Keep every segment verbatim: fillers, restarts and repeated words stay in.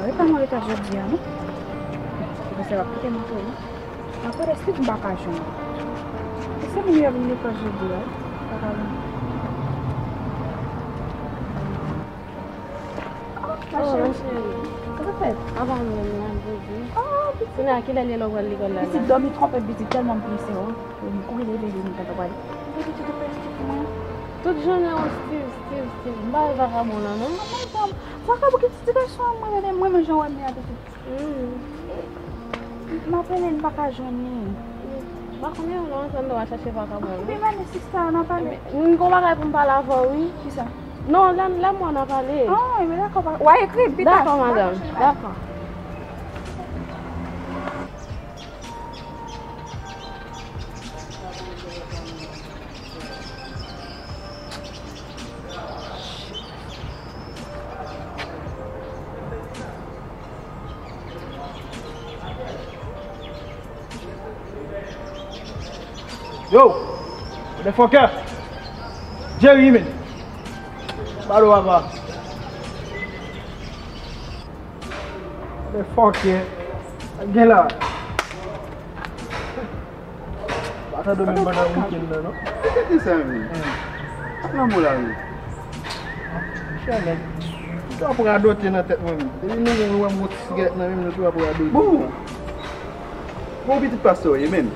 Lekòl mwen rete jodi a, non? Pwofesè ap kite m antre, non? Apre, èske m pa ka jwenn? Èske moun yo vin lekòl jodi a? Pa ka vin. Oh, ma cheri. Sa k ap fèt? Apa m menm nan, bebe. Oh, pitit. Kounye a, kilè li lè w pral lekòl la? Pitit dòmi twòp, pitit tèlman m prese, oh. M kouri leve vini, tata pale. Epi tout ou pèdi tout mwen. Tout jounen ou Steve, Steve, Steve. M pa wè vakabon lan, non. Vakabon ki ti gason an, mwen, mwen, mwen, jan w wè m ye a, pitit. Hmm. M ap rele l, m pa ka jwenn li. M pa konnen, non, antann w al chache vakabon lan. Epi, mande sista, n a pale. Epi, m gon bagay pou m pale avè w, wi. Kisa? Non, lè, lè m wè w n a pale. Ah, epi dakò, pa, w a ekri, pita. Dakò, madanm. Dakò. Yo! Motherfucker! Jerry, man! Balo, papa! Motherfucker! Gen la! Pa ta dòmi pandan wikenn nan, non. Gade sa, men. Ak lanmou la, men. Chè nèg. Ou ap radote nan tèt mwen, men. Depi nou menm, nou wè m gon ti sigarèt nan men m, nou tou ap radote. Bon. Bon, pitit pastè w ye, men.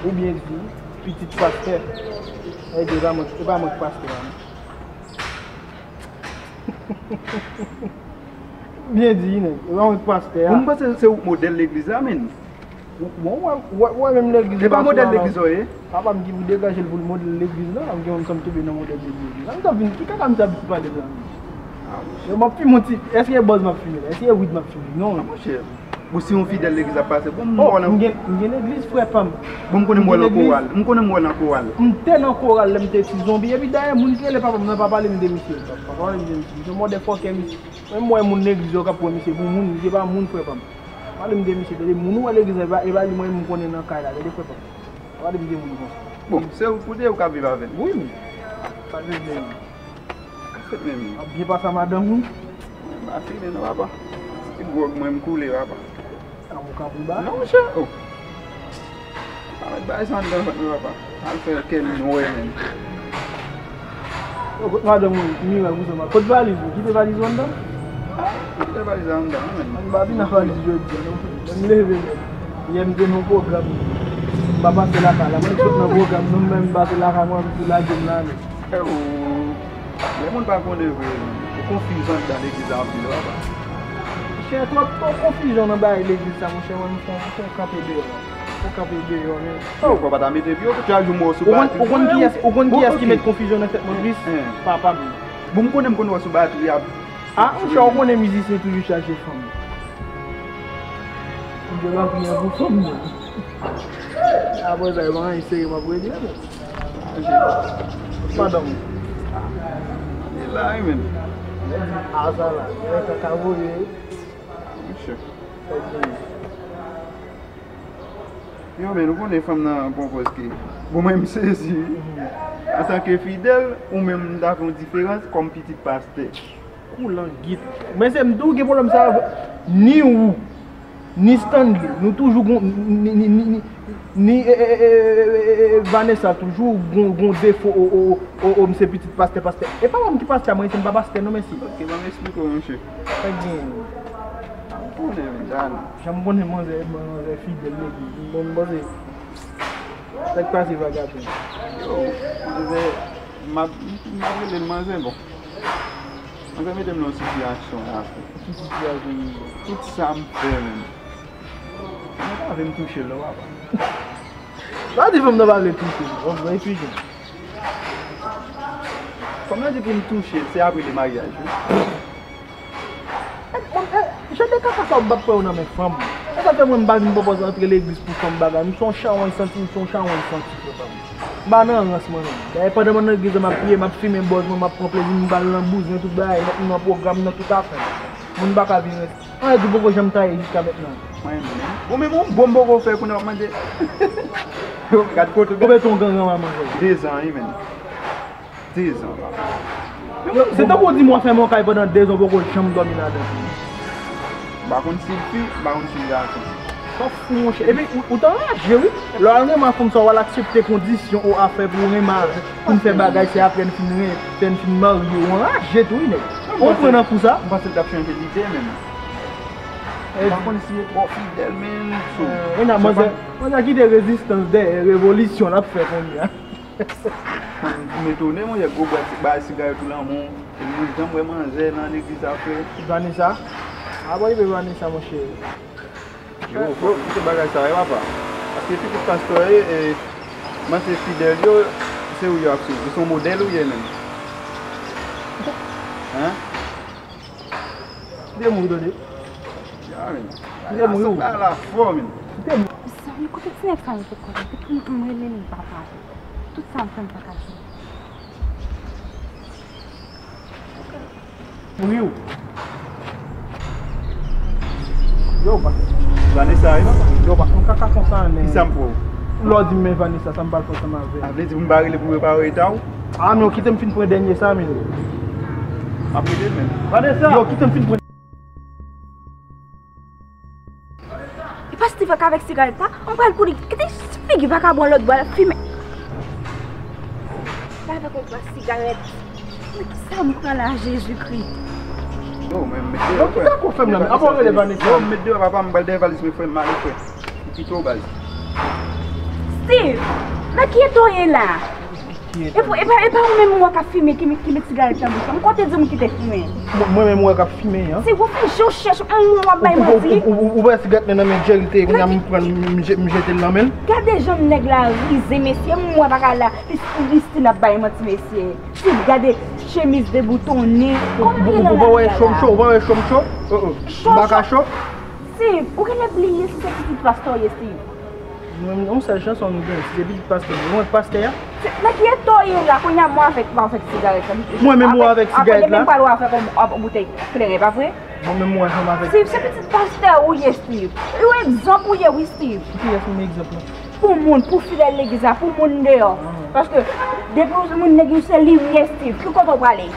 Ou byen di, pitit pastè. Sa vle di, e pa mwen, e pa mwen ki pastè a, non. Byen di, nèg. E pa mwen ki pastè a. Bon, m panse se ou k modèl legliz la, men. Bon, w wè, w wè, w wè menm legliz. E pa modèl legliz ou ye? Papa m ki pou degaje l pou l modèl legliz la, m gen yon sanm tonbe nan modèl legliz la. M t ap vin, ki kaka m t ap vin pale la? Yo, m ap fimen yon ti, èske e bòz m ap fimen la? Èske e wid m ap fimen? Non. Ah, monchè. Bon, si yon fidèl legliz ap pase, bon, m wè nan, m gen, m gen legliz, frè pa m. Bon, m konnen m wè nan koral. M konnen m wè nan koral. M te nan koral lè m te ti zonbi. Epi dayè, moun ki rele papa m nan pa pale m de misye. Pa pale m de misye. Misye motherfucker, misye. Mwen, m wè moun legliz yo k ap pran misye pou moun, misye pa moun, frè pa m. Pale m de misye, tande, moun ou wè legliz la, e pa, e pa li mwen menm m konnen nan kay la, tande, frè pa m. Pale m de moun konsa. Bon, se ou, pou de ou k ap viv avè l. Wi, men. Sa l vle di menm? Sa l vle di menm? Ap byen pase a madanm ou? M pa fimen non, papa. Ti gwòg mwen, m koule, papa. Avoka pou ba? Non, monchè. Oh. Pa mèt bagay sa anndan vant mwen, papa. Al fè kè m nwè menm. Yo, kot madanm ou, Miray, pou sa, kot valiz ou? Kite valiz ou anndan? Ah, kite valiz la anndan, menm. Mwen pa vin ak valiz jodi a, non. Mwen leve menm. Yè m te nan pwogram. M pa pase lakay la. Mwen sot nan pwogram, non, menm m pase lakay mwen, m tou lage m la, men. Lè moun pa konnen vre, ou konfiz anndan legliz la anpil, papa. Monchè, twòp, twòp konfizyon nan bagay legliz sa, monchè, mwen, m fè, m fè kanpe deyò. M fè kanpe deyò, men. Fò pa ta mete pye w, chak jou m wè w sou batri. Ou konn kiyès, ou konn kiyès ki met konfizyon nan tèt mwen plis? Papa m. Bon, m konnen m konn wè w sou batri a. Ah, monchè, ou konnen mizisyen toujou chache fanm. Monchè, batri a pou fanm, non. Apre sa, yo pa anyen serye m ap regle, non. Madanm. E la, wi, menm. Lè di a sa la, lè kaka voye. Monchè. Yo, men, nou konnen fanm nan pran pòz ke. Bon, mwen, m sezi, wi. Antanke fidèl, ou menm, m ta fè yon diferans kòm pitit pastè. Koulangit. Men se m tou gen pwoblèm sa a, ni ou, ni Stanley, nou toujou gon, ni, ni, ni, ni, ni, e, e, e, e, e, e, Vanessa toujou gon, gon defo, o, o, o, o, m se pitit pastè, pastè. E pa mwen ki pastè, mwen, se m pa pastè, non, mesye. Ok, ban m esplike w, monchè. Sa k gen? M konnen, men, dale. Jan m konnen manzè, manzè fidèl legliz. Bon, m panse, sa k pase vagabon? Yo, manzè, m ap, m ap rele l manzè, bon. Manzè mete m nan yon sitiyasyon la, frè. Ki sitiyasyon? Tout sa m fè, menm. Mwen pa vle m touche l non, papa. Pa di fanm nan pa vle touche l, fanm nan epi jan. Fanm nan di pou m touche l, se apre de maryaj, wi. E, bon, e, jan de kaka sa w bat frè w nan men fanm. E sa fè mwen m pa vin pwopòze antre legliz pou fanm bagay. M se yon chawony santi, m se yon chawony santi, frè pa m. M pa nan rans mwen menm. Dayè pandan mwen nan legliz la, m ap priye, m ap fimen bòz mwen, m ap pran plezi m, m pral nan bouzen, tout bagay, nèt m nan pwogram, nan tout afè. Moun pa ka vin rete. Anyen tou poko janm taye jiska mentnan. Mwen menm. Bon, men yon bon m poko fè kounye a w ap mande. Gad kote w. Konbyen tan w gen manzè? Dezan, wi, menm. Dezan, papa. Se tankou w di m w ap fèmen yon kay pandan dezan, w poko janm dòmi ladan. Pa konn si l fi, pa konn si l gason. Sa fou, monchè. Epi, ou, ou t anraje, wi. Lè w al renmen fanm sa, w al aksepte kondisyon ou afè pou w renmen avè l, pou n fè bagay, se apre n fin ren-, lè n fin marye, ou anraje tou, wi, nèg. Ou pran nan kou sa? M panse l t ap chanje lide, menm. E, m pa konn si l twò fidèl, men, so, e nan manzè, manzè kite rezistans dèyè, revolisyon l ap fè kounye a. M etone, monchè, gwo bwa, bay sigarèt ou lan men w. Epi m janm wè manzè nan legliz la, frè. Vanessa? A bon, epi Vanessa, monchè. Yo, fò w kite bagay sa yo, papa. Paske pitit pastè yo ye, e, manzè fidèl yo, se ou yo ap swiv. Ou se yon modèl ou ye menm. Hein? Kite m ri, tande. Ya, men. Kite m ri. Sa la fò, men. Kite m. Zanmi, kote ti nèg sa yo te konnen? Depi m, m rele li, li pa pale. Tout sa m fè, m pa ka jwenn. Wi, wi. Yo, pa. Vanessa, wi, papa. Yo, pa fè m kaka konsa, men. Kisa m fè w? Lè w di m men Vanessa, sa m pral fè ansanm avè l? A vle di pou m pa rele pou repare eta w? A, men w kite m fin pran dènye sa, men. M ap rele l, men. Vanessa! Yo, kite m fin pran E pa Steve k avèk sigarèt la, m pral kouri. Kite figi vakabon lòt bò a, l ap fimen. L avèk yon gwo sigarèt. Men kisa m pran la, Jezikri? Yo, men, mete yo, frè. Yo, kite kou fè m nan men. Apa w rele Vanessa? Yo, mete yo, papa, m pral dèyè valiz mwen, frè, m ale, frè. M kite w, baz. Steve, nan ki eta w ye la? E pou, e pa, e pa ou menm ou wè k ap fimen ki, ki met sigarèt nan bouch la? M konte di m kite fimen. Mwen, mwen menm ou wè k ap fimen an? Se ou fè je w chèch, ou, ou ap bay manti. Ou, ou, ou, ou wè sigarèt nan, nan men Jerry te ye, kounye a m pran l, m, m je-, m jete l nan men l. Gade jan nèg la rize, mesye, m wè bagay la, li, li still ap bay manti, mesye. Steve, gade chemiz deboutonnen. Kòman li ye nan lari a la? Ou pa wè cho m cho, ou pa wè cho m cho? M pa ka cho? Steve, ou genlè bliye si se pitit pastè w ye, Steve. Mwen, yon sèl chanson m gen, si se pitit pastè m, mwen pastè a. Se, nan ki eta w ye la, kounye a mwen avèk, mwen avèk sigarèt la. Mwen menm ou avèk sigarèt la. Apre demen pral ou avèk yon, yon boutèy kleren, pa vre? Mwen menm ou avèk. Steve, se pitit pastè ou ye, Steve. Yon egzanp ou ye, wi, Steve. Pou kiyès m egzanp lan? Pou moun, pou fidèl legliz la, pou moun deyò. Paske, depi w moun legliz, se limyè, Steve. Ki kote w prale?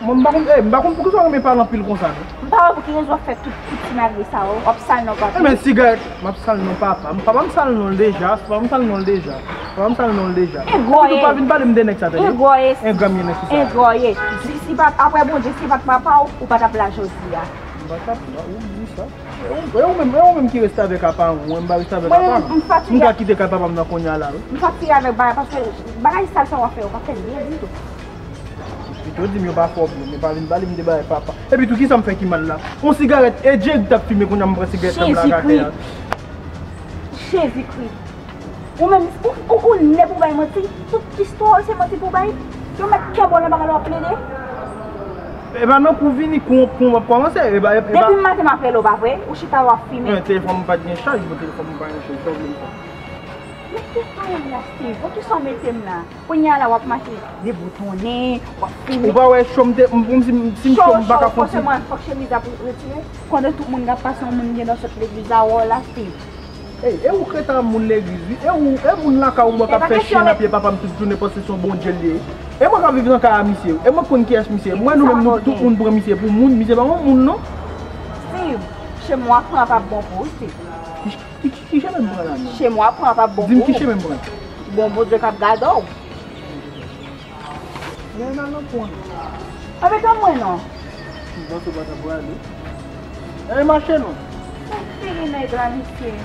Mwen, m pa konn, eh, m pa konn poukisa w renmen pale anpil konsa, non. M pa wè pou ki rezon w ap fè tout, tout ti magre sa yo, w ap sal non papa. Eh, men sigarèt, m ap sal non papa. Papa m sal non l deja, papa m sal non l deja. Papa m sal non l deja. Egoyis. Epi tou pa vin pale m de nèg sa, tande. Egoyis. Engra m ye nan ki sa. Egoyis. Si, si pa, apre Bondye, si pa t papa w, ou pa t ap la jodi a. M pa t ap la, ou di sa. E ou, e ou menm, e ou menm ki reste avèk apa w, mwen m pa reste avèk apa m. Mwen, m fatige. M ka kite kay papa m nan kounye a la, wi. M fatige avèk bagay, paske bagay sal sa w ap fè yo pa fè byen ditou. Pito di m yo pa fè w byen, men pa vin pale m de bagay papa. Epi tou, kisa m fè ki mal la? Yon sigarèt, e Jerry t ap fimen, kounye a m pran sigarèt la m lage atè a. Jezikri. Jezikri. Ou menm, ou, ou, ou nèg pou bay manti. Tout istwa w se manti pou bay. Yo mèt kenbe w nan bagay la w ap plede. E pa nan kou vini, kou, kou w ap kòmanse. E pa, e pa. Depi maten m ap rele w, pa vre? Ou chita w ap fimen. Men telefòn mwen pa t gen chaj, bon, telefòn mwen pa gen chaj, sa w vle m fè? Men kisa w la, Steve? Bon, kisa w mete m la? Kounye a la, w ap mache deboutonnen, w ap fimen. Ou pa wè cho m te, m, m, si m, si m cho, m pa ka fè yon ti. Fòseman, fòk chemiz la pou retire. Pandan tout moun k ap pase, yon moun gen dwa sot legliz la, wè w la, Steve. Ey, e ou kreta moun legliz, wi. E ou, e moun lakay ou mwen k ap fè chen nan pye papa m tout jounen, panse se yon Bondye l ye. E mwen k ap viv nan kay a misye. E mwen konn kiyès misye. Mwen, nou menm, nou tout moun pran misye pou moun. Misye pa yon moun, non. Steve, chemen w ap pran p ap bon pou ou, Steve. Ki, ki, ki chemen m pran la, menm? Chemen w ap pran p ap bon pou ou. Di m ki chemen m pran. Bon, Bondye k ap gade w. Men nan nan pwen. Anben tann mwen non. M panse w pa t ap prale. Anben mache non. Ou fini nèg la, mesye.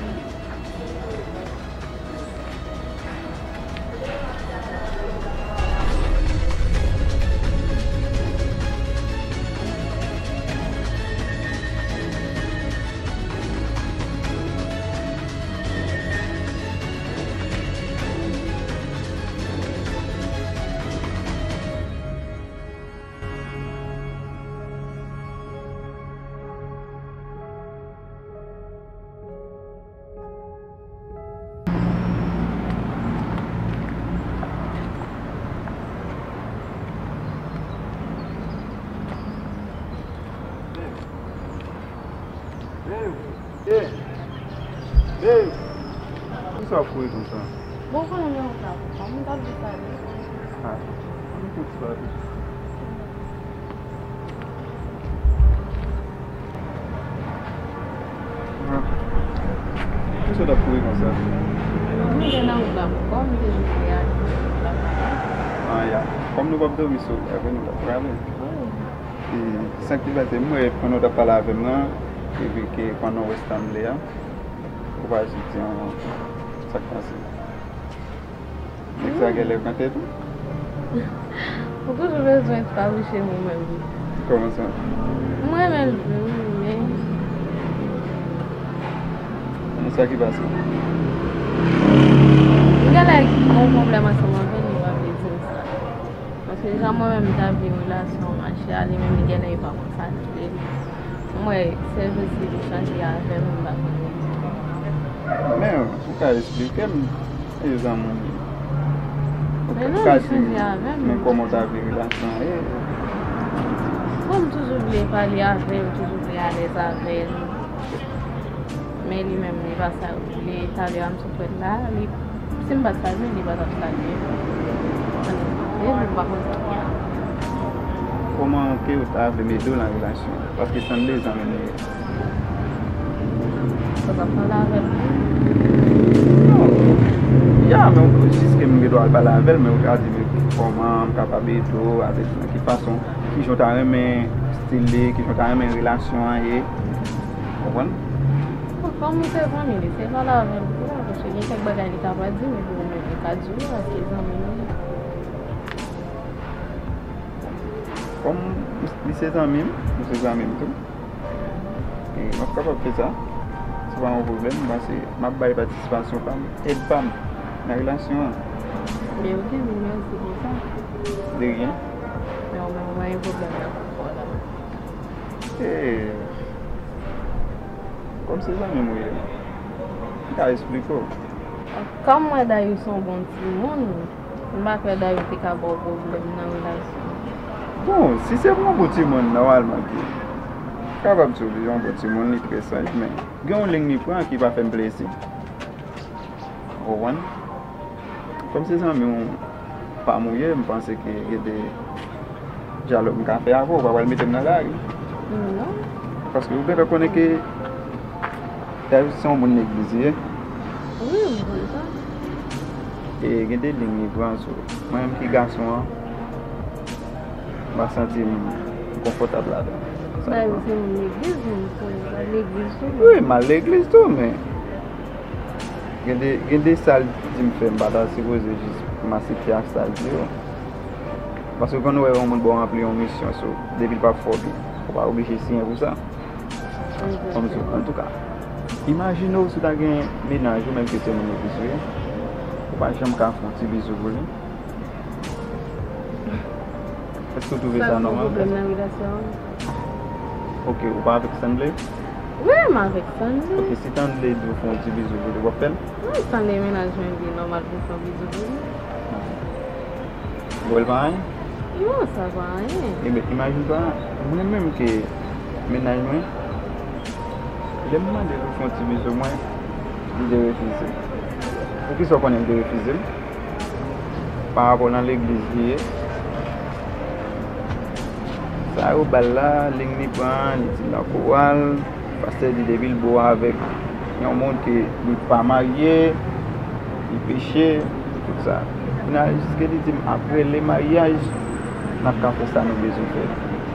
Babe. Babe. Babe. Poukisa w ap kouri konsa? Bon, konnen mwen yon ka pou mwen, mwen t ap di sa li. Ah, mwen te di sa li. Ou t ap kouri konsa? Mwen gen nan wout la, kòm m te jis realize m t ap pale. Ah, ya. Kòm nou p ap dòmi sou wout la vre, nou t ap prale. E sa k te pase, m wè pandan w t ap pale avè m nan, epi ke pandan w wè Stanley a, ou pa jis di yon sa k pase. Nèg sa genlè gran tèt wi. Ou toujou bezwen fabrise m ou menm. Kòman sa? M renmen l vre wi, men. Men sa ki pase? M genlè gen yon pwoblèm ansanm avè l, li pa vle di m sa. Paske jan mwen menm m ta vle relasyon an mache a, li menm li genlè li pa konn sa li vle. M wè sèl jodi li chanje avè m, m pa konnen. Men ou ka esplike m, e zanmi m. Ou ka, men ou non, ka li di m, chanje avè m, men kòman w ta vle relasyon an ye? Bon, m toujou vle pale avè l, toujou vle alèz avè l. Men li menm, li pa sa, li, talè a m sot wè l la, li, si m pa t salye l, li pa t ap salye m. Ann, e m pa konn sa ki a. Kòman ke w ta vle m ede w nan relasyon an? Paske Stanley zanmi m li ye. Fò w ap pale avè l. Non. Ya, men w, jiske m gen dwa al pale avè l, men ou ka di m kòman m kapab ede w, avèk nan ki fason, kijan w ta renmen stil li, kijan w ta renmen relasyon an ye. Konprann? Bon, kòm ou se zanmi li, se pale avè l pou wè, paske gen kèk bagay li ka pa di, men pou ou menm, li ka di w, paske zanmi nou ye. Kòm li se zanmi m, ou se zanmi m tou, e m ap kapab fè sa. Se pa yon pwoblèm, m panse m ap bay patisipasyon pa m, èd pa m nan relasyon an. Men ou gen mèsi pou sa. De rien. Men ou menm, ou pa gen pwoblèm nan kò w la. E, kòm se zanmi m ou ye, m ka esplike w. Kòm m wè Dayou se yon bon timoun, m pa kwè Dayou te ka ba w pwoblèm nan relasyon an. Bon, si se pou yon bon timoun, nòmalman ke m kapab di w li yon bon timoun, li trè saj, men gen yon liy li pran ki pa fè m plezi. Ou konprann? Kòm se zanmi w pa m ou ye, m panse ke gen de dyalòg m ka fè avè w, ou pa pral mete m nan lari. Non. Paske ou gentan konnen ke Dayou se yon moun legliz li ye. Wi, m konn sa. E gen de liy li pran sou mwen menm ki gason an, m pa santi m konfòtab ladan. Dayou se moun legliz, moun konnen l al legliz tou. Wi, m al legliz tou, men Gen de, gen de sa l di m fè, m pa ta sipoze jis m aksepte ak sa l di yo. Paske w konn wè yon moun ba w ranpli yon misyon, so, depi l p ap fè w byen, ou pa oblije siyen pou sa. Kòmsi, antouka, imajine w si w ta gen mennaj ou, menm ke se moun legliz ou ye, ou pa janm ka fè yon ti bizou pou li. Èske w twouve sa nòmal? Sa pran pwoblèm nan relasyon an? Ok, ou pa avèk Stanley? Wi, m avèk Stanley. Ok, si Stanley di w fè yon ti bizou pou li, w ap fè l? Wi, Stanley mennaj mwen, li nòmal pou m fè yon bizou pou li. Bon, l pa anyen? Non, sa pa anyen. Ebyen, imajine twa, mwen menm ke mennaj mwen, lè m mande l pou fè yon ti bizou mwen, li derefize m. Poukisa w konnen l derefize m? Pa rapò nan legliz li ye. Sa yo ba l la, liy li pran, li di l nan koral, pastè di depi l bo avèk yon moun ke li pa marye, li peche, tout sa. Kounye a, jiske li di m, apre le maryaj, n ap ka fè sa nou bezwen fè.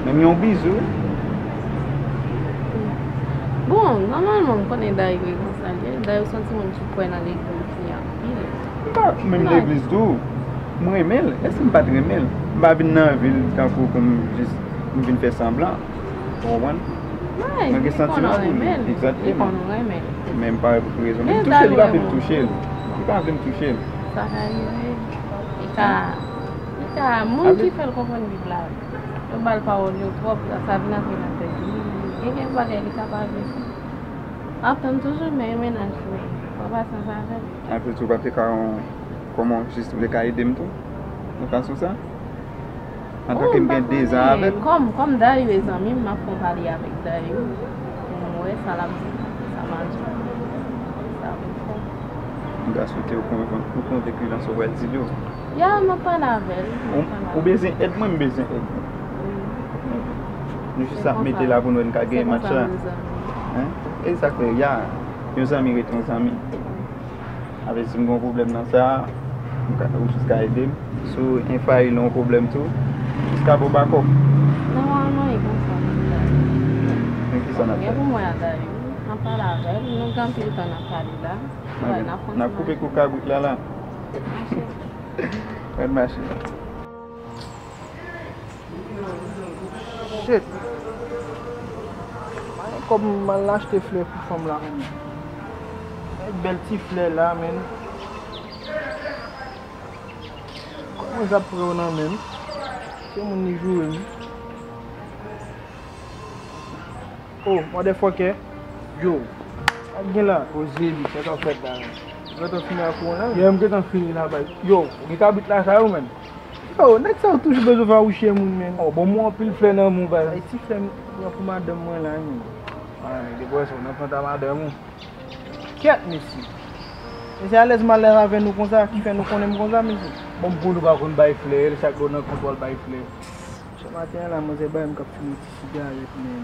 Menm yon bizou. Bon, nòmalman, m konnen Dayou e konsa l ye. Dayou se yon timoun ki kwè nan legliz li anpil. M pa menm legliz tou. M renmen l. Èske m pa t renmen l? M pa vin nan vi l tankou pou m jis, m vin fè sanblan. Ou konprann? Mwen gen santiman pou li. Egzakteman. Men m pa wè pou ki rezon. Vin touche l, li pa vle m touche l. Li pa vle m touche l. Sa ka rive. Li ka, li ka, moun ki fè l konprann Bib la, yo ba l pawòl yo twòp, sa vin antre nan tèt li. Gen kèk bagay li ka pa vle fè. M ap tann toujou, men mennaj mwen, pran pasyans avè l. Apre tou, w pa te ka yon, kòman, jis vle ka ede m tou? Nan fason sa? Antanke m gen dezan avè l. Kòm, kòm Dayou e zanmi m, m ap fè yon pale avèk Dayou pou m wè sa l ap di, sa m a di. Sa pou fè. M ta swete ou konvenk, ou konvenk li nan sa w pral di l yo. Ya, m ap pale avè l, m ap pale avè l. Ou bezwen èd mwen, m bezwen èd ou. Wi. Nou jis ap mete la pou nou wè n ka genyen match la. Hein? E sa k fè, ya. Yon zanmi ret yon zanmi. Avè si m gen yon pwoblèm nan sa, m ka, ou jis ka ede m. Si w enfayil nan yon pwoblèm tou, m jis ka ba w bakòp. Nòmalman, e konsa nou fè. Men ki sa n ap fè? Gen pou mwen avè l, wi. N ap pale avè l. Nou gen anpil tan n ap pale la. N ap koupe kou kabrit la, la. Rèd mache. Shit. Mwen kòb m al achte flè pou fanm la, menm. Bèl ti flè la, menm. Kòman sa ap pran nan menm? Se moun li joure m. Oh, motherfucker. Yo. Sa k gen la? Poze li, sa k ap fèt la menm? Ou gentan fini ak ou la? Yo, m gentan fini la, bay. Yo, ou gen kabrit lakay ou menm? Yo, nèg sa yo toujou bezwen fawouche moun, menm. Oh, bon, mwen anpil flè nan men w, bay. Ay, ti flè m pran pou madanm mwen la, menm. Ay, depi w wè sa, w nan panta madanm ou. Kèt, mesye. Mesye alèz m alèz avè nou konsa, ki fè nou konnen m konsa, mesye. Bon, m konn ou pa konn bay flè, chak lè w nan kont w al bay flè. Chak maten an la, manzè bay m k ap fimen ti sigarèt, men.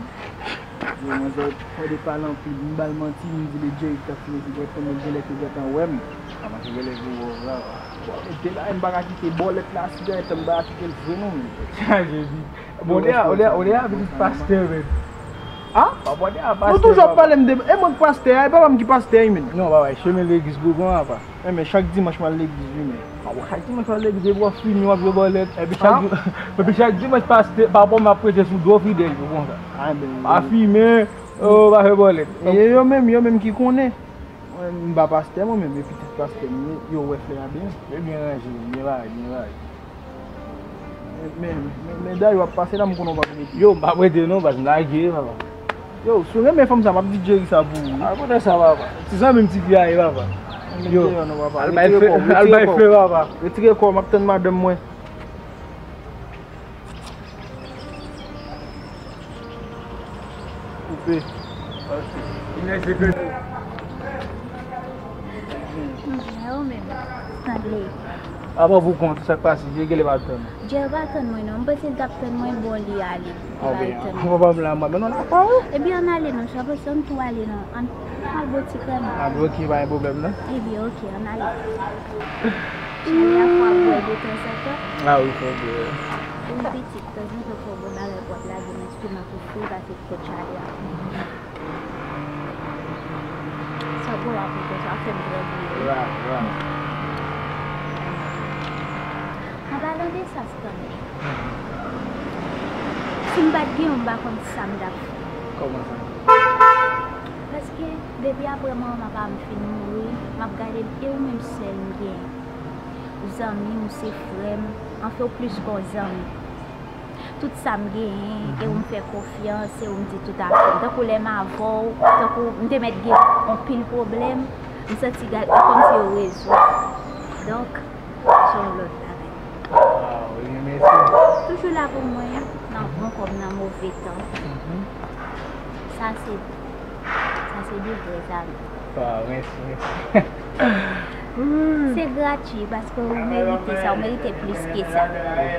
Yo, manzè, fò de pale anpil, m ba l manti, m di li Jerry k ap fimen sigarèt, kòm li genlè te gentan wè m. A, manzè genlè vin wè w la. Bon, mete la, m pa ka kite bòlèt la, sigarèt la, m pa ka kite l vre non, men. Chaje vi. Bon, ou de a, ou de a, ou de a pitit pastè, men. A? Papa, ou de a pastè. Nou toujou ap pale m de, e mwen k pastè a, e papa m ki pastè, wi, men. Non, papa, chemen legliz pou pran, papa. E, men chak dimanch m al legliz, wi, men. A, bon, chak dimanch w al legliz, epi w ap fimen, w ap jwe bòlèt. Epi chak, epi chak dimanch pastè, papa m ap preche sou do fidèl yo konsa. A, ben, pa fimen, pa fè bòlèt. E yo menm, yo menm ki konnen. Mwen, m pa pastè, mwen menm, e pitit pastè m ye, yo wè flè a byen. Yo byen ranje, byen ranje, byen ranje. Men, men, men, men dayè w ap pase la, m konnen w p ap rete. Yo, m p ap rete non, baz, m lage, papa. Yo, si w renmen fanm sa, m ap di Jerry sa pou ou, wi. A, konnen sa, papa. Ti zanmi m, ti fi a ye, papa. Yo, al bay fè, al bay fè, papa. Retire kò w, m ap tann madanm mwen. Koupe. Mwen byen, ou menm? Stanley. Apa pou kont, sa k pase? Jerry genlè pa tann ou. Jerry pa tann mwen non. M panse l t ap tann mwen, bon, li ale. Li pa al tann mwen. Papa m la, mwen, men non, apa ou? Ebyen, ann ale non, sa panse ann tou ale non. Ann al bwè ti krèm. A, men oke, pa gen pwoblèm non. Ebyen, oke, ann ale. Chale a fò ap bwè detanzantan. A wi, fò bwè. Wi, pitit, tanzantan fò w bwè bagay pou w ap lage nan estomak ou fre pase kòk chale a. Sa gwo la pou sa fè m trè byen wi. Right, right. An palan de sa, Stanley, si m pa t gen ou, m pa konn sa m t ap fè. Kòman sa? Paske depi apre manman pa m fin mouri, m ap gade m, e ou menm sèl m gen. Ou zanmi m, ou se frè m, anfen, ou plis ke yon zanmi. Tout sa m genyen, e ou m fè konfyans, e ou m di tout afè m. Tankou lè m avè w, tankou m te mèt gen anpil pwoblèm, m santi gad, e kòmsi yo rezoud. Donk, se yon lòt bagay. Waw, ebyen, mèsi. Toujou la pou mwen, nan bon kòm nan move tan. Mhm. Sa se Sa se de vrè zanmi. Waw, mèsi, mèsi. Se gratui, paske ou merite sa, ou merite plis ke sa.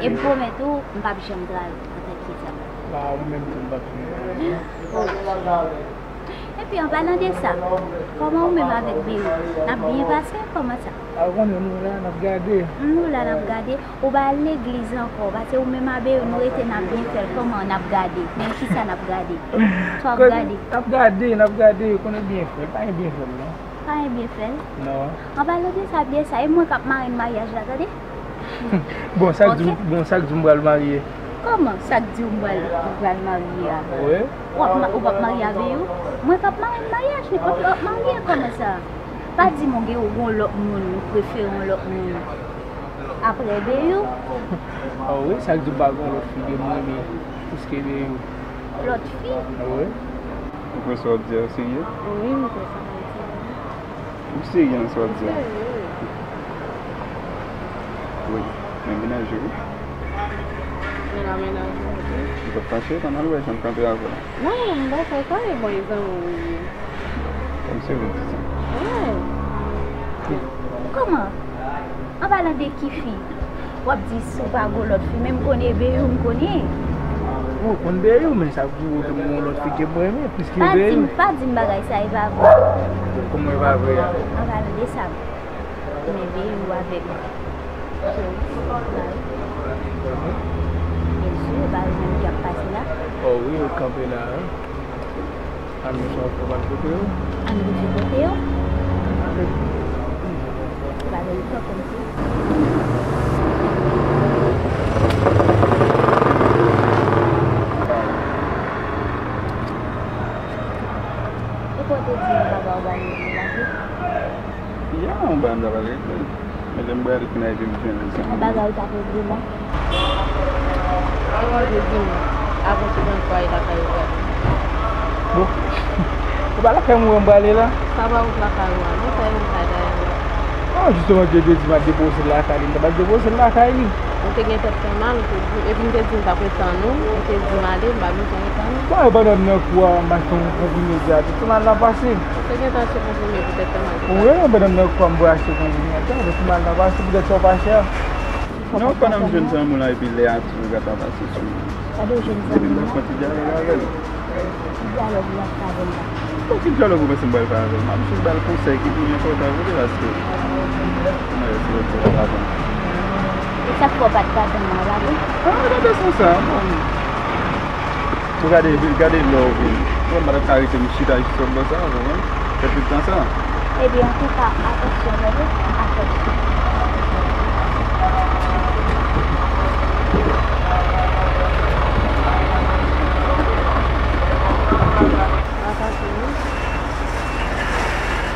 E m pwomèt ou, m p ap janm trayi w antanke zanmi. Waw, ou menm tou, m p ap janm trayi w. Epi, an palan de sa, kòman ou menm avèk Beyou? N ap byen pase? Kòman sa? A, ou konnen nou la, n ap gade. Nou la, n ap gade. Ou pa al legliz ankò, paske ou menm a Beyou, nou rete n ap byen fè l. Kòman n ap gade? Men kisa n ap gade? Sa w ap gade? N ap gade, n ap gade, ou konnen byen fè l, pa gen byen fè l non. Pa gen byen fè l? Non. An palan de sa, byen sa, e mwen k ap marenn maryaj la, tande? Bon, sa k di, bon, sa k di m pral marye? Kòman sa k di w m pral, m pral marye a? Wi. W ap ma-, ou p ap marye a Beyou? Mwen k ap marenn maryaj, nenpòt lè w ap marye, kòman sa? Pa di m ou gen, ou gen yon lòt moun, ou prefere yon lòt moun apre Beyou? A wi, sa k di m pa gen yon lòt fi ke m renmen plis ke Beyou? Lòt fi? Wi. Ou kwè sa w ap di a serye? Wi, m kwè sa m ap di a. Ou serye nan sa w ap di a? M serye. Wi, men menaj ou wi. Men la menaj ou wi. Ou p ap fache, ann al wè jan l kanpe avè w. Non, m pa fè sa, e bon, e zanmi w ye. Kòmsi ou di sa. Wi. Kòman? An palan de ki fi? W ap di si w pa gen lòt fi, men m konnen Beyou, m konnen. Ou konn Beyou, men sa pou ou te yon lòt fi ke mwen renmen, plis ke Beyou. Pa di m, pa di m bagay sa, e pa vre. Kòman e pa vre a? An palan de sa, men Beyou avèk Byensi, yo pa wè moun k ap pase la. Oh wi, yo kanpe la, wi. Ann, nou sa fè pral kote yo. Ann rive kote yo. Bagay yo fè kòmsi. E kote di yo bagay yo ba nou la? Ya, yon bagay m ta pral regle. Men lè m prale fin a epi m jwenn li sa. Yon bagay ou t ap regle la? Ou te di m, avan se nan kwa e lakay ou prale. Bon. Ou pa lakay mwen m prale la? Sa pa wout lakay ou a, non, sa e wout lakay Dayana. Non, jisteman, Dye te di m al depoze l lakay li, m ta pral depoze l lakay li. Ou te gen tèt fè mal, ou te di, epi m te di m t ap ret tann ou, ou te di m ale, m pa bezwen ret tann ou. Bon, pandan m nan kou a, m achte yon konprime dyatik, pi mal la pase. Ou te gentan achte konprime pou tèt fè mal te pase? Wi, pandan m nan kou a, m voye achte konprime a, pi mal la pase, poutèt sa w pa chè. Non, pandan m jwenn zanmi w la, epi lè a tou, gata pase sou mwen. Gade w jwenn zanmi w la. Epi m pral fè yon ti dyalòg avè l. Ki dyalòg ou ap fè avè m la? Bon, ki dyalòg ou panse m pral fè avè l? M ap jis ba l konsèy ki pi enpòtan vre, paske mwen se yon ti gason. E sa k fè w pa t ka tann mwen, pa vre? Ah, gade sa, sa, bon. Ou gade, gade lè w vin. Mwen, m pa t ap ka rete m chita jis sot bò sa, ou konprann? Fè tout tan sa. Ebyen, antouka, atansyon, tande, atansyon. Atansyon, wi.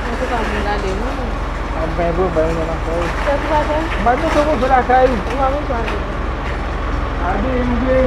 Antouka, m gade, wi. Ap bay pwoblèm nan lakay. Kiyès ou pa fè? M pa t bezwen pwoblèm lakay. Ou pa bezwen ale. Ade, m vle.